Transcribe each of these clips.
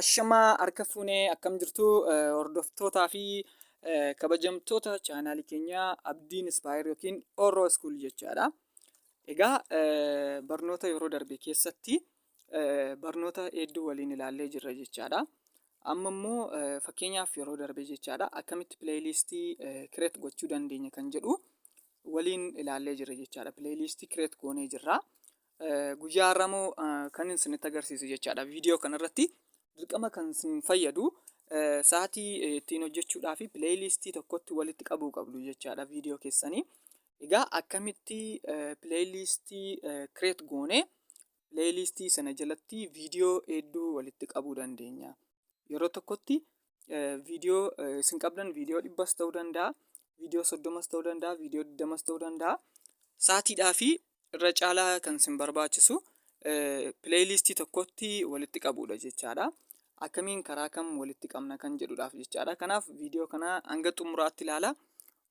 Ashamaa harka fuunee akkam jirtu hordoftootaa fi kabajamtoota chaanaalii keenyaa Abdiin Ispaayir yookiin Oroo Iskuul jechaadha. Egaa barnoota yeroo darbe keessatti barnoota hedduu waliin ilaallee jirra jechaadha. Amma immoo fakkeenyaaf yeroo darbe jechaadha akkamitti pileeyiliistii kireet gochuu dandeenya kan jedhu waliin ilaallee jirra jechaadha. Pileeyiliistii kireet goonee jirra. Guyyaa har'aa immoo kan isinitti agarsiisu jechaadha. Viidiyoo kanarratti dirqama kan isin fayyadu sa'aatii ittiin hojjechuudhaa fi pileeyiliistii tokkotti walitti qabuu qabdu jechaadha viidiyoo keessanii. Egaa akkamitti pileeyiliistii kireet goonee pileeyiliistii sana jalatti viidiyoo hedduu walitti qabuu dandeenya. Yeroo tokkotti viidiyoo isin qabdan viidiyoo dhibbas ta'uu danda'a, viidiyoo soddomas ta'uu danda'a, viidiyoo digdamas ta'uu danda'a. Sa'aatiidhaa fi irra caalaa kan isin barbaachisu pileeyiliistii tokkotti walitti qabuudha jechaadha. Akkamiin karaa kam walitti qabna kan jedhudhaaf jechaadha. Kanaaf viidiyoo kana hanga xumuraatti ilaala.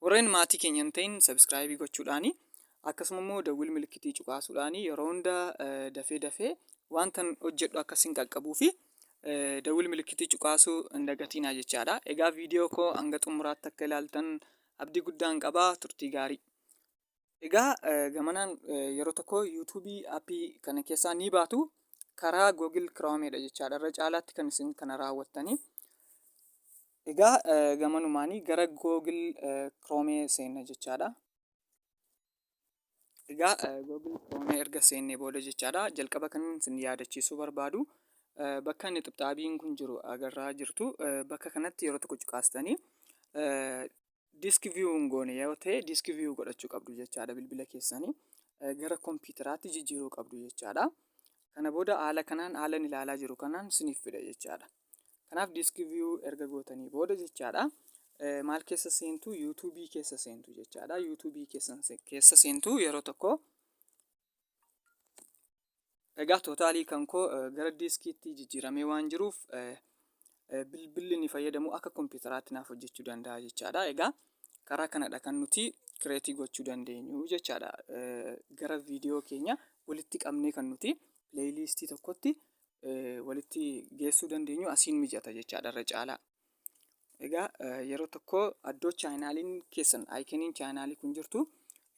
Warreen maatii keenya hin ta'in sabiskiraayibii gochuudhaani akkasuma immoo dawwil milikitii cuqaasuudhaani yeroo hunda dafee dafee wantan hojjedhu akka isin qaqqabuu fi dawwil milikitii cuqaasuu hin dagatiinaa jechaadha. Egaa viidiyoo koo hanga xumuraatti akka ilaaltan abdii guddaan qaba. Turtii gaarii. Egaa gamanaan yeroo tokko yuutuubii aappii kana keessaa ni baatu karaa Google Chromeedha jechaadha. Irra caalaatti kan isin kana raawwattanii. Egaa gamanumaanii gara Google Chrome seenna jechaadha. Egaa Google Chrome erga seennee booda jechaadha jalqaba kan isin yaadachiisuu barbaadu bakka inni xibxaabiin kun jiru agarraa jirtu bakka kanatti yeroo tokko cuqaastanii Disk view hin goone yoo ta'e disk view godhachuu qabdu jechaadha bilbila keessanii gara kompiitaraatti jijjiiruu qabdu jechaadha. Kana booda haala kanaan haalan ilaalaa jiru kanaan siniif fida jechaadha. Kanaaf disk view erga gootanii booda jechaadha maal keessa seentu yuutuubii keessa seentu jechaadha. Yuutuubii keessa seentu yeroo tokko Egaa tootaalii kan koo gara diiskiitti jijjiiramee waan jiruuf bilbilli inni fayyadamu akka kompiitaraatti naaf hojjechuu danda'a jechaadha. Egaa karaa kanadha kan nuti kireetii gochuu dandeenyu jechaadha. Gara viidiyoo keenya walitti qabnee kan nuti pileeyiliistii tokkotti walitti geessuu dandeenyu asiin mijata jechaadha irra caalaa. Egaa yeroo tokko iddoo chaayinaaliin keessan aayikeniin chaayinaalii kun jirtu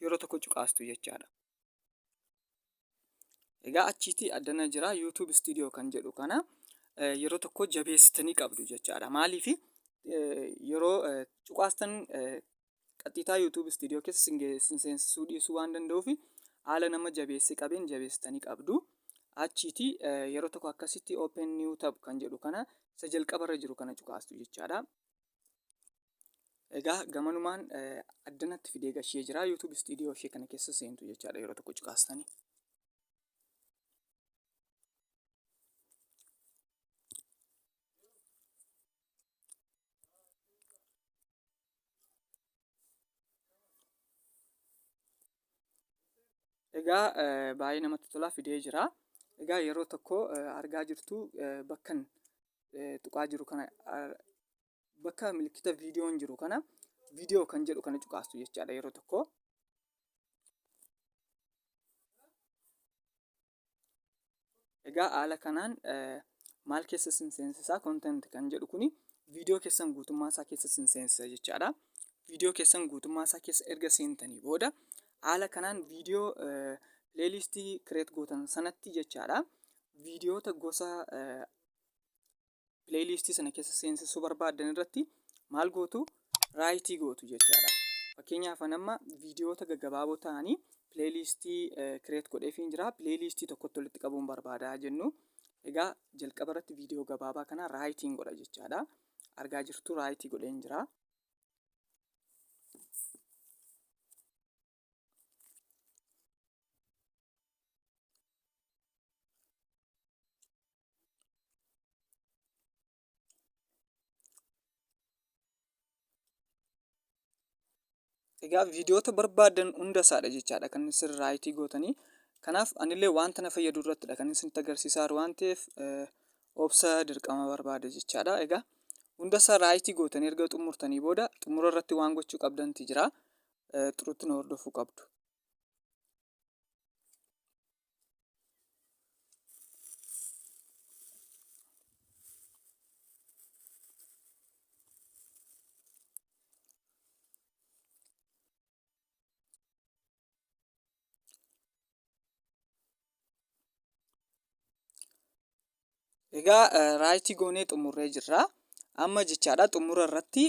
yeroo tokko cuqaastu jechaadha. Egaa achiiti addana jira YouTube Studio kan jedhu kana yeroo tokko jabeessitanii qabdu jechaadha. Maaliif yeroo cuqaastan qaxxiitaa YouTube Studio keessa sin seensisuu dhiisuu waan danda'uuf haala nama jabeessee qabeen jabeessitanii qabdu. Achiiti yeroo tokko akkasitti Open New Tab kan jedhu kana isa jalqabarra jiru kana cuqaastu jechaadha. Egaa gamanumaan addanatti fidee gashee jira. YouTube studio ishee kana keessa seentu jechaadha yeroo tokko cuqaastanii. Egaa baay'ee namatti tola fidee jira. Egaa yeroo tokko argaa jirtu bakkan tuqaa jiru kana bakka milikkita viidiyoon jiru kana viidiyoo kan jedhu kana cuqaastu jechaadha yeroo tokko. Egaa haala kanaan maal keessa isin seensisaa content kan jedhu kuni viidiyoo keessan guutummaa isaa keessa isin seensisa jechaadha. Viidiyoo keessan guutummaa isaa keessa erga seentanii booda haala kanaan viidiyoo pileeylistii kireet gootan sanatti jechaadha. Viidiyoota gosa pileeylistii sana keessa seensisuu barbaaddan irratti maal gootu raayitii gootu jechaadha. Fakkeenyaaf an amma viidiyoota gaggabaaboo ta'anii pileeylistii kireet godheefiin jira. Pileeylistii tokkotti walitti qabuun barbaada jennu. Egaa jalqaba irratti viidiyoo gabaabaa kana raayitiin godha jechaadha. Argaa jirtu raayitii godheen jira. Egaa viidiyoota barbaadan hunda isaadha jechaadha kan isin raayitii gootanii. Kanaaf anillee wanta na fayyadu irrattidha kan isinitti agarsiisaa jiru waan ta'eef obsa dirqama barbaada jechaadha. Egaa hunda isaa raayitii gootanii erga xumurtanii booda xumura irratti waan gochuu qabdanti jira. Xurutti na hordofuu qabdu. Egaa right goonee xumurree jirra. Amma jechaadha xumura irratti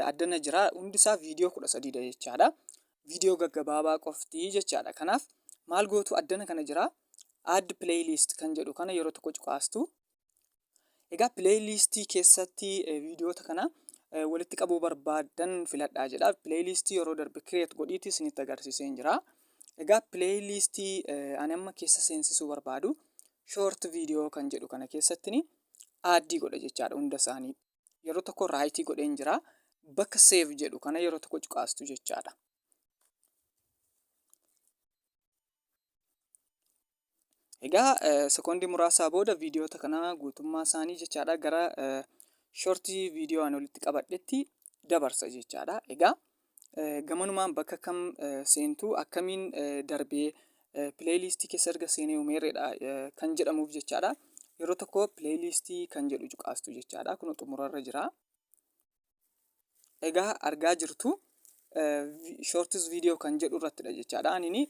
addana jira. Hundi isaa viidiyoo 13dha jechaadha. Viidiyoo gaggabaabaa qofti jechaadha. Kanaaf maal gootu addana kana jira. Add playlist kan jedhu kana yeroo tokko cuqaastu. Egaa playlistii keessatti viidiyoota kana walitti qabuu barbaaddan filadhaa jedha. Playlistii yeroo darbe create godhiitii isinitti agarsiiseen jira. Egaa playlistii ani amma keessa seensisuu barbaadu short video kan jedhu kana keessatti add godha jechaadha hunda isaanii. Yeroo tokko right godheen jira. Bakka save jedhu kana yeroo tokko cuqaastu jechaadha. Egaa sekoondii muraasaa booda viidiyoota kana guutummaa isaanii jechaadha gara shortii viidiyoo ani walitti qabadhetti dabarsa jechaadha. Egaa gamanumaan bakka kam seentu akkamiin darbee pileeyliistii keessa erga seenee meerreedha kan jedhamuuf jechaadha. Yeroo tokko pileeyliistii kan jedhu cuqaastu jechaadha. Kun xumurarra jira. Egaa argaa jirtu shorts video kan jedhu irrattidha jechaadha. Anini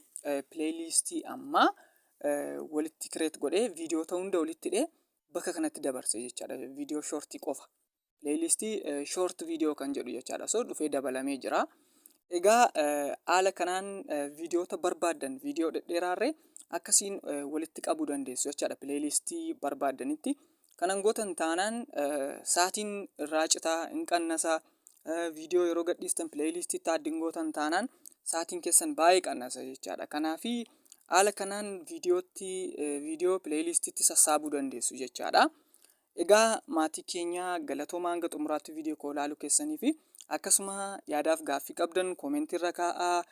playlistii ammaa walitti create godhee viidiyoota hunda walitti hidhee bakka kanatti dabarse jechaadha. Viidiyoo shortii qofa. Playlistii short video kan jedhu jechaadha. So dhufee dabalamee jira. Egaa haala kanaan viidiyoota barbaaddan viidiyoo dhedheeraarree akkasiin walitti qabuu dandeessu jechaadha playlistii barbaaddanitti. Kanan gootan taanaan saatiin irraa citaa hin qannasa. Viidiyoo yeroo gadhiistan pileeyiliistiitti add hin gootan taanaan saatiin keessan baay'ee qannasa jechaadha. Kanaafi haala kanaan viidiyootti viidiyoo pileeyiliistiitti sassaabuu dandeessu jechaadha. Egaa maatii keenya galatoomaa hanga xumuraatti viidiyoo koo ilaaluu keessanii fi akkasuma yaadaaf gaaffii qabdan koomentii irra kaa'aa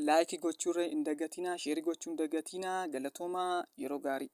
like gochuu irra hin dagatinaa share gochuu hin dagatinaa galatoomaa yeroo gaarii.